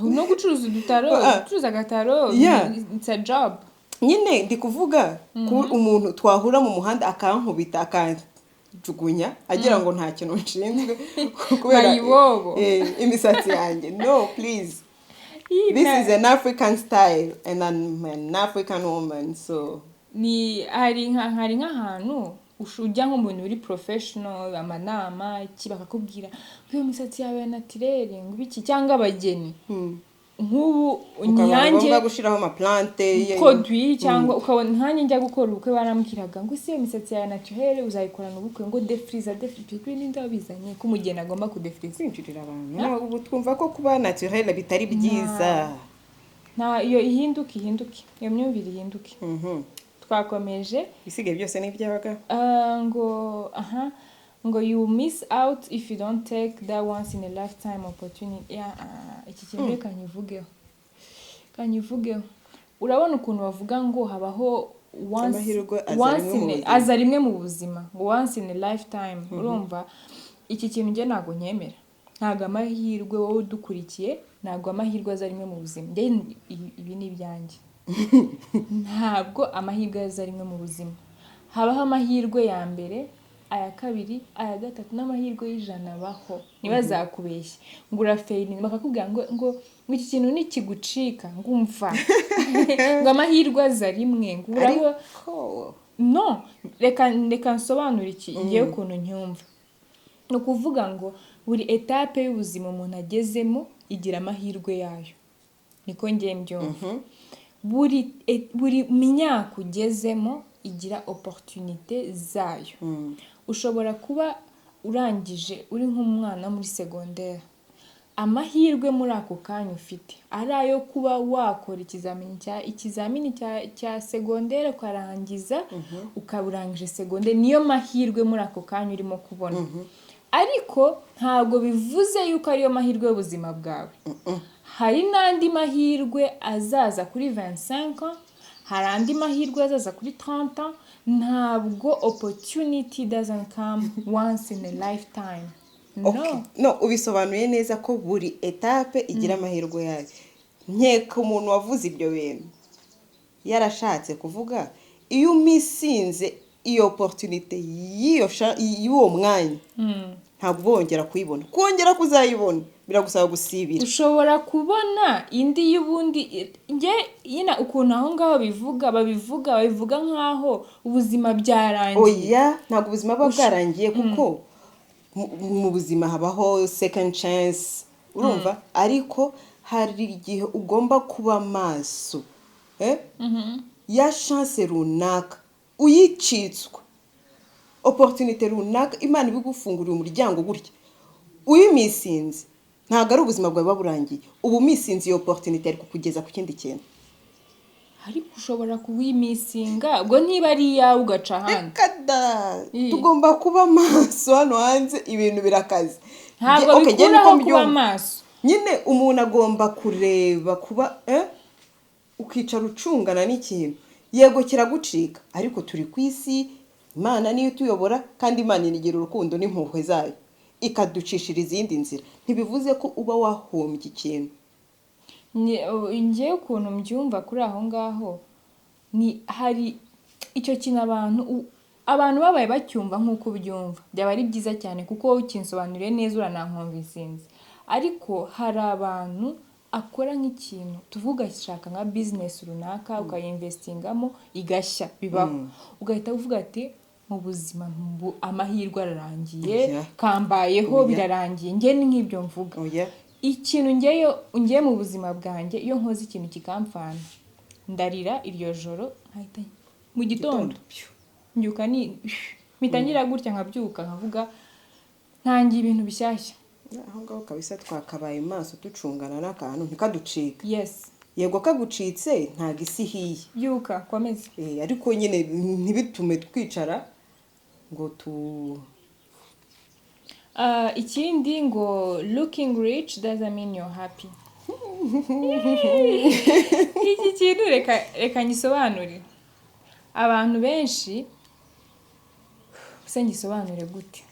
No gucuruza udutaro, gucuruza agataro, it's a job. Nyine ndi kuvuga ko umuntu twahura mu muhanda akankubita, akanjugunya, agira ngo nta kintu nshinzwe kubera Mayibobo. Imisatsi yanjye. No, please. Ih, This is an African style and I'm an African woman, so Ni hari nka hari nk'ahantu Ujya nko mu bintu biri professional, amanama, iki, bakakubwira ngo iyo misatsi yawe ya naturelle, ngo ibiki, cyangwa abageni nk'ubu Ukaba nyange ngombwa gushyiraho amaplante produit, cyangwa ukabona nkanjye njya gukora ubukwe, barambwiraga ngo ese iyo misatsi yawe naturelle uzayikorana ubukwe, ngo defriza, defriza. Kuri ninde wabizanye ko umugeni agomba kudefriza? Kwinjirira abantu. Ntabwo ubu twumva ko kuba naturel bitari byiza. Nta, iyo ihinduke, ihinduke, iyo myumvire ihinduke. Twakomeje. Ibisigaye byose ni iby'abagabo. Ngo aha ngo "You miss out if you don't take that once in a lifetime opportunity." Yeah, iki kintu reka nyivugeho, kanyivugeho. Urabona ukuntu bavuga ngo habaho once, Amahirwe aza once rimwe mu in a- buzima. Aza rimwe mu buzima, ngo once in a lifetime. Urumva iki kintu njye ntabwo nkemera. Ntabwo amahirwe, wowe udukurikiye, ntabwo amahirwe aza rimwe mu buzima. Njye ibi ni ibyanjye. Ntabwo amahirwe aza rimwe mu buzima. Habaho amahirwe ya mbere, aya kabiri, aya gatatu, n'amahirwe y'ijana abaho. Ntibazakubeshye ngo urafailinga, bakakubwira ngo iki kintu nikigucika, ngo umva, ngo amahirwe aza rimwe, ngo uraho. Ariko No, reka nsobanure iki ngewe ukuntu nyumva. Ni ukuvuga ngo buri étape y'ubuzima umuntu agezemo igira amahirwe yayo, niko ngiye mbyumva. Buri myaka ugezemo igira opportunité zayo. Ushobora kuba urangije uri nk'umwana muri segonderi, amahirwe muri ako kanya ufite ari ayo kuba wakora ikizamini cya segonderi, ukarangiza, ukaba urangije segonderi. Niyo mahirwe muri ako kanya urimo kubona, ariko ntabwo bivuze yuko ariyo mahirwe y'ubuzima bwawe. Hari n'andi mahirwe azaza kuri 25 ans, hari andi mahirwe azaza kuri 30 ans. Ntabwo opportunity doesn't come once in a lifetime, no. Okay. No, ubisobanuye neza ko buri étape igira amahirwe yayo. Nkeka umuntu wavuze ibyo bintu yarashatse kuvuga iyo umissinze iyo opportunité y'uwo mwanya, ntabwo uba wongera kuyibona. Kongera kuzayibona biragusaba gusibira. Ushobora kubona indi y'ubundi. Njye nyine ukuntu aho ngaho bivuga, babivuga nk'aho ubuzima byarangiye. Oya, ntabwo ubuzima buba bwarangiye, kuko mu buzima habaho second chance, urumva? Ariko hari igihe ugomba kuba maso, eh? Ya chance runaka uyicitswe, opportunité runaka Imana ibigufunguriye umuryango gutya, uyimissinze, ntabwo ari ubuzima bwawe buba burangiye. Uba umissinze iyo opportunité ari kukugeza ku kindi kintu. Ariko ushobora kuwimissinga ubwo niba ari iyawe ugaca ahandi. Reka da. Tugomba kuba maso, hano hanze ibintu birakaze. Ntabwo Okay, njye niko bikuraho kuba mbyumva. maso. Nyine umuntu agomba kureba kuba, ukicara ucungana n'ikintu. Yego kiragucika, ariko turi ku isi, Imana niyo ituyobora, kandi Imana inigira urukundo n'impuhwe zayo, ikaducishira izindi nzira. Ntibivuze ko uba wahombye ikintu. Njyewe ukuntu mbyumva kuri aho ngaho ni hari icyo kintu abantu babaye bacyumva nk'uko ubyumva byaba ari byiza cyane, kuko wowe ukinsobanuriye neza, urananconvincinze. Ariko hari abantu akora nk'ikintu, tuvuga ashaka nka business runaka, ukayinvestingamo igashya, bibaho, ugahita uvuga ati mu buzima amahirwe ararangiye, Oya. kambayeho, Oya. birarangiye. Njye ni nk'ibyo mvuga. Oya. Ikintu ngeyo ngiye mu buzima bwanjye, iyo nkoze ikintu kikamfana, ndarira iryo joro, nkahita mu gitondo mbyuka, ni mpita ngira gutya, nkabyuka nkavuga ntangiye ibintu bishyashya. Aho ngaho kabisa twakabaye maso, ducungana n'akantu ntikaducike. Yes. Yego, kagucitse ntabwo isi ihiye. Byuka komeza. Ariko nyine ntibitume twicara ngo tu Ikindi ngo "Looking rich doesn't mean you're happy." Iki kintu reka ngisobanure. Abantu benshi se, ngisobanure gute?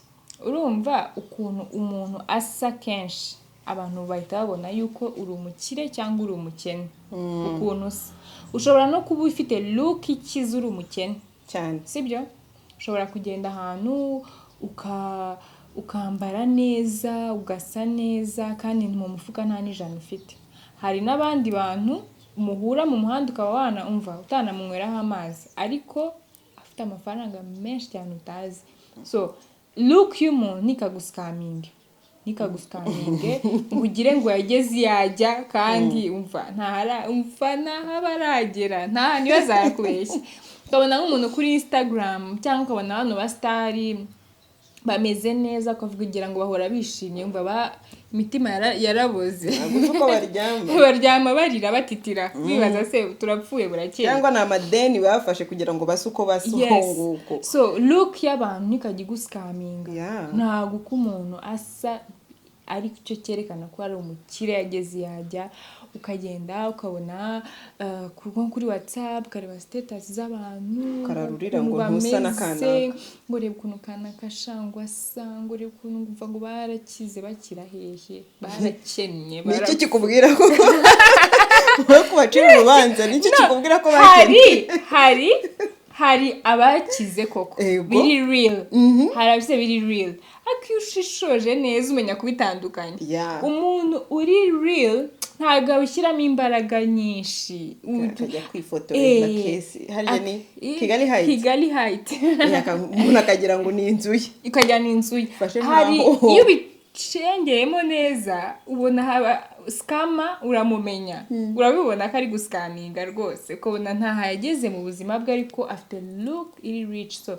Urumva ukuntu umuntu asa, kenshi abantu bahita babona yuko uri umukire cyangwa uri umukene. Ukuntu usa, ushobora no kuba ufite look ikize uri umukene. Cyane. Sibyo? Ushobora kugenda ahantu ukambara neza, ugasa neza, kandi mu mufuka nta n'ijana ufite. Hari n'abandi bantu muhura mu muhanda ukaba wana umva utanamunyweraho amazi, ariko afite ufite amafaranga menshi cyane utazi. So look y'umuntu ntikaguscaminge ngo ugire ngo yageze iyo ajya, kandi umva ntahara, umva ntahaba aragera, nta niyo azakubeshya. Ukabona nk'umuntu kuri Instagram cyangwa ukabona bano ba star bameze neza, ukavuga ugira ngo bahora bishimye. Umva imitima yaraboze. Ntabwo uzi uko baryama. Baryama barira, batitira, bibaza se turapfuye burakeye. Cyangwa ni amadeni bafashe kugira ngo base uko basa uko nguko. So look y'abantu ntikajya iguscaminga. Ntabwo uko umuntu asa ari cyo cyerekana ko ari umukire yageze iyo ajya. Ukagenda ukabona nko kuri WhatsApp, ukareba status z'abantu, Ukararurira ukuntu ngo ntusa na bameze, kanaka. ngo reba ukuntu kanaka shangwa asa, ngo reba ukuntu, umva ngo barakize. Bakira hehe? Barakennye. Ni iki kikubwira ko wowe kubacira urubanza? Ni iki kikubwira ko bakennye? Hari abakize koko biri real, hari abakize biri real, ariko iyo ushishoje neza umenya kubitandukanya. Umuntu uri real ntabwo awushyiramo imbaraga nyinshi. Akajya kwifotoreza kesi hariya ni Kigali Heights. Kigali Heights. Umuntu akagira ngo ni inzu ye. Ikajyana inzu ye. Fashe Hari nkaho. iyo ubicengeyemo neza ubona haba scammer, uramumenya, urabibona ko ari guscaminga rwose, ukabona ntaho yageze mu buzima bwe ariko afite look iri rich. So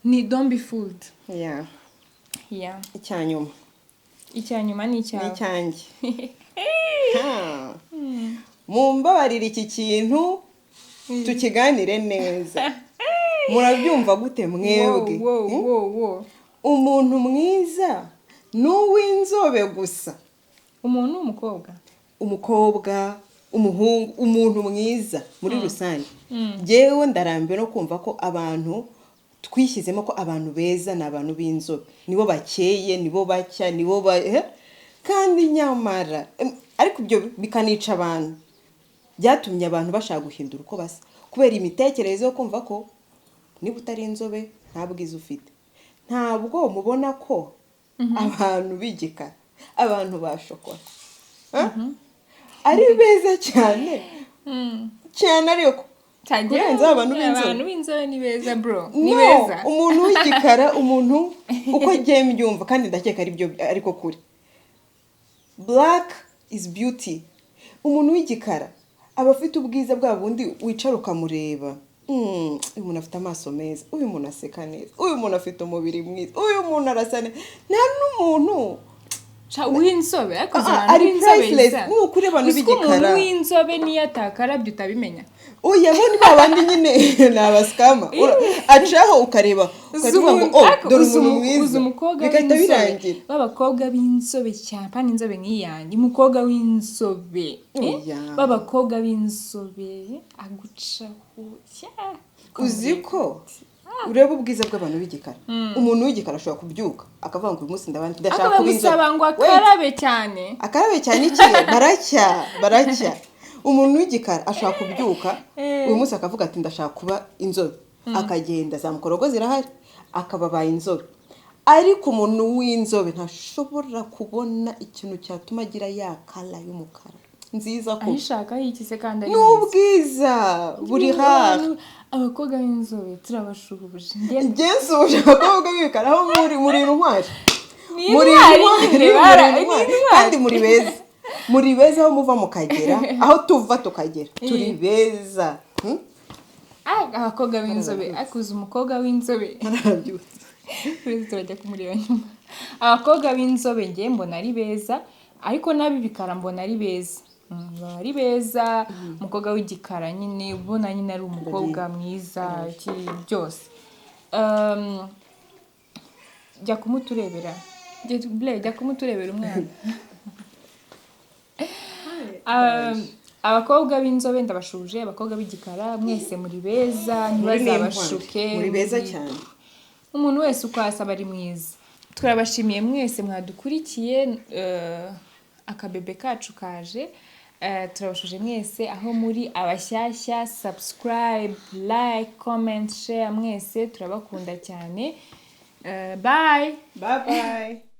ni don't be fooled. Yeah. Icya nyuma. Icya nyuma ni Ni icyawe. Icyanjye. Ha. Mumbabarire, iki kintu tukiganire neza. Murabyumva gute mwebwe? Wow, Hmm? wow. Umuntu mwiza ni uw'inzobe gusa? Umuntu w'umukobwa? Umukobwa, umuhungu, umuntu mwiza muri rusange. Yewe, ndarambiwe no kumva ko abantu twishyizemo ko abantu beza ni abantu b'inzobe, nibo bakeye, nibo bacya, nibo ba kandi nyamara ariko ibyo bikanica abantu, byatumye abantu bashaka guhindura uko basa kubera imitekerereze yo kumva ko niba utari inzobe nta bwiza ufite. Ntabwo mubona ko abantu b'igikara, abantu ba shokora, ari beza cyane cyane, ariko kurenza abantu b'inzobe? Abantu b'inzobe ni beza, bro, ni No, beza. umuntu w'igikara, umuntu uko agiye mbyumva, kandi ndakeka ari byo, ariko kuri black is beauty. Umuntu w'igikara aba afite ubwiza bwa bundi wicara ukamureba, uyu muntu afite amaso meza, uyu muntu aseka neza, uyu muntu afite umubiri mwiza, uyu muntu arasa neza. Nta n'umuntu Sha, w'inzobe ariko uzi Ah, abantu ari b'inzobe priceless. isa. Ni ukuri abantu Uzi ko umuntu b'igikara. w'inzobe niyo atakarabye utabimenya. Oya, bo ni ba bandi nyine ni abascammer. Acaho ukareba ukavuga ngo oh, dore Uzi umuntu mwiza, uzi umukobwa bigahita w'inzobe, birangira. b'abakobwa b'inzobe cyane, pani inzobe nk'iyanjye, umukobwa w'inzobe, eh? Oya. B'abakobwa b'inzobe agucaho cya Uzi ko ureba ubwiza bw'abantu b'igikara, umuntu w'igikara ashobora kubyuka akavuga ngo uyu munsi ndaba ndashaka Ariko kuba inzobe. bamusaba ngo Wait. akarabe cyane. Akarabe cyane iki? Baracya, baracya. Umuntu w'igikara ashobora kubyuka uyu munsi akavuga ati ndashaka kuba inzobe, akagenda, za mukorogo zirahari, akaba abaye inzobe. Ariko umuntu w'inzobe ntashobora kubona ikintu cyatuma agira ya color y'umukara nziza ko Ayishaka iki se kandi ari mwiza? N'ubwiza buri hafi. Abakobwa b'inzobe turabashuhuje. Njye nsuhuje abakobwa b'ibikara aho muri intwari. Ni Muri intwari intwari, nyine, muri intwari. ni intwari. Kandi muri beza, muri beza aho muva mukagera, aho tuva tukagera, turi beza. Ah, abakobwa b'inzobe, ariko uzi umukobwa w'inzobe? Narabyutse. Twese turajya kumureba nyuma. Abakobwa b'inzobe ngewe mbona ari beza, ariko n'ab'ibikara mbona ari beza. Baba ari beza. Umukobwa w'igikara nyine ubona nyine ari umukobwa mwiza, iki byose. Jya kumuturebera. Jya kumuturebera umwana. Abakobwa b'inzobe ndabashuje, abakobwa b'igikara mwese muri beza, Muri ntibazabashuke. Muri beza cyane. Umuntu wese uko asa aba ari mwiza. Turabashimiye mwese mwadukurikiye, akabebe kacu kaje. Turabashuje mwese aho muri abashyashya, subscribe, like, comment, share, mwese turabakunda cyane. Bye. Bye bye.